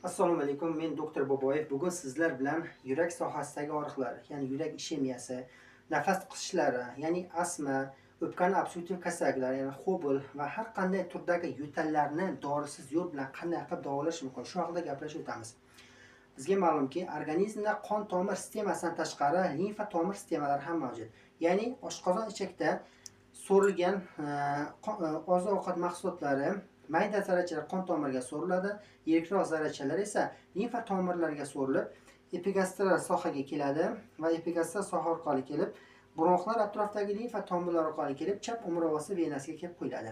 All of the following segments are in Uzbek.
Assalomu alaykum, men doktor Boboyev. Bugun sizlar bilan yurak sohasidagi og'riqlar, ya'ni yurak ishemiyasi, nafas qisishlari, ya'ni astma, o'pkani obstruktiv kasalliklari, ya'ni HOBL va har qanday turdagi yo'tallarni dorisiz yo'l bilan qanday qilib davolash mumkin, shu haqida gaplashib o'tamiz. Bizga ma'lumki, organizmda qon tomir sistemasidan tashqari limfa tomir sistemalari ham mavjud. Ya'ni oshqozon ichakda so'rilgan oziq-ovqat mahsulotlari mayda zarrachalar qon tomirga so'riladi, yirikroq zarrachalar esa limfa tomirlariga so'rilib, epigastral sohaga keladi va epigastral soha orqali kelib, bronxlar atrofidagi limfa tomirlari orqali kelib, chap umurtqasi venasiga kelib quyiladi.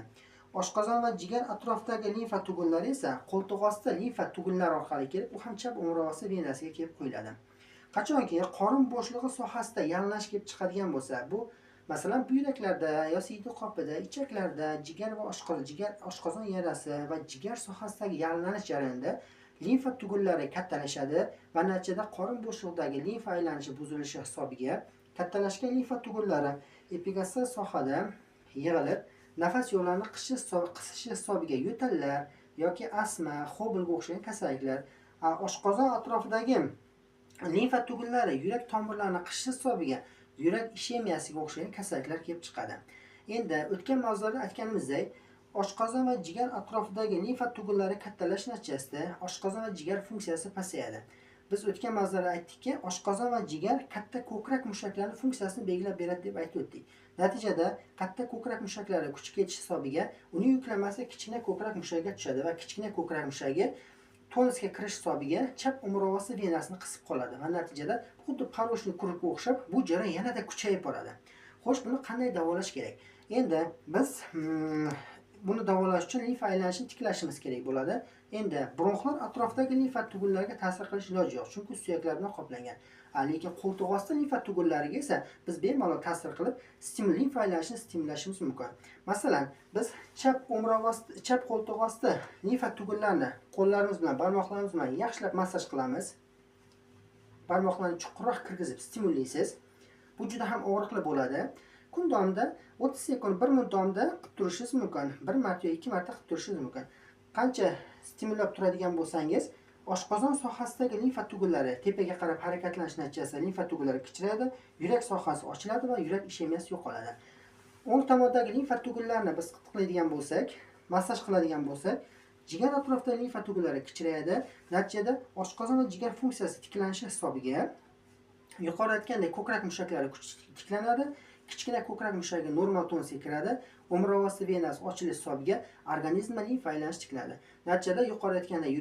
Oshqozon va jigar atrofidagi limfa tugunlari esa qo'ltiqosti limfa tugunlari orqali kelib, u ham chap umurtqasi venasiga kelib quyiladi. Qachonki qorin bo'shlig'i sohasida yalinish kelib chiqadigan bo'lsa, bu masalan buyraklarda, yo siydik qopida, ichaklarda, jigar va oshqozon, jigar oshqozon yarasi va jigar sohasidagi yalinish jarayonida limfa tugunlari kattalashadi va natijada qorin bo'shlig'idagi limfa aylanishi buzilishi hisobiga kattalashgan limfa tugunlari epigastral sohada yig'ilib, nafas yo'llarini qisishi hisobiga yo'tallar yoki astma, HOBLga o'xshagan kasalliklar, oshqozon atrofidagi limfa tugunlari yurak tomirlarini qisishi hisobiga yurak ishemiyasiga o'xshagan kasalliklar kelib chiqadi. Endi o'tgan mavzularda aytganimizdek, oshqozon va jigar atrofidagi limfa tugunlari kattalash natijasida oshqozon va jigar funksiyasi pasayadi. Biz o'tgan mavzularda aytdikki, oshqozon va jigar katta ko'krak mushaklarining funksiyasini belgilab beradi deb aytib o'tdik. Natijada katta ko'krak mushaklari kuchi ketish hisobiga uning yuklamasi kichkina ko'krak mushagiga tushadi va kichkina ko'krak mushagi tonusga kirish hisobiga chap umurtqasi venasini qisib qoladi va natijada xuddi paroshni kurukka o'xshab bu jarayon yanada kuchayib boradi. Xo'sh, buni qanday davolash kerak? Endi biz buni davolash uchun limfa aylanishini tiklashimiz kerak bo'ladi. Endi bronxlar atrofidagi limfa tugunlariga ta'sir qilish iloji yo'q, chunki suyaklar bilan qoplangan. Lekin qo'ltiqosti limfa tugunlariga esa biz bemalol ta'sir qilib, limfa aylanishini stimullashimiz mumkin. Masalan, biz chap umurtqasi, chap qo'ltiqosti limfa tugunlarini qo'llarimiz bilan, barmoqlarimiz bilan yaxshilab massaj qilamiz. Barmoqlarni chuqurroq kirgizib stimullaysiz. Bu juda ham og'riqli bo'ladi. Kun davomida 30 sekund 1 minut davomida qilib turishingiz mumkin. 1 marta yoki 2 marta qilib turishingiz mumkin. Qancha stimullab turadigan bo'lsangiz, oshqozon sohasidagi limfa tugunlari tepaga qarab harakatlanish natijasida limfa tugunlari kichrayadi, yurak sohasi ochiladi va yurak ishemiyasi yo'qoladi. O'ng tomondagi limfa tugunlarini biz qitiqlaydigan bo'lsak, massaj qiladigan bo'lsak, jigar atrofidagi limfa tugunlari kichrayadi, natijada oshqozon va jigar funksiyasi tiklanishi hisobiga yuqorida aytgandek ko'krak mushaklari tiklanadi, kichkina ko'krak mushagi normal tonusga kiradi, umurtqasi venasi ochilishi hisobiga organizmda limfa aylanishi tiklanadi. Natijada yuqorida aytgandek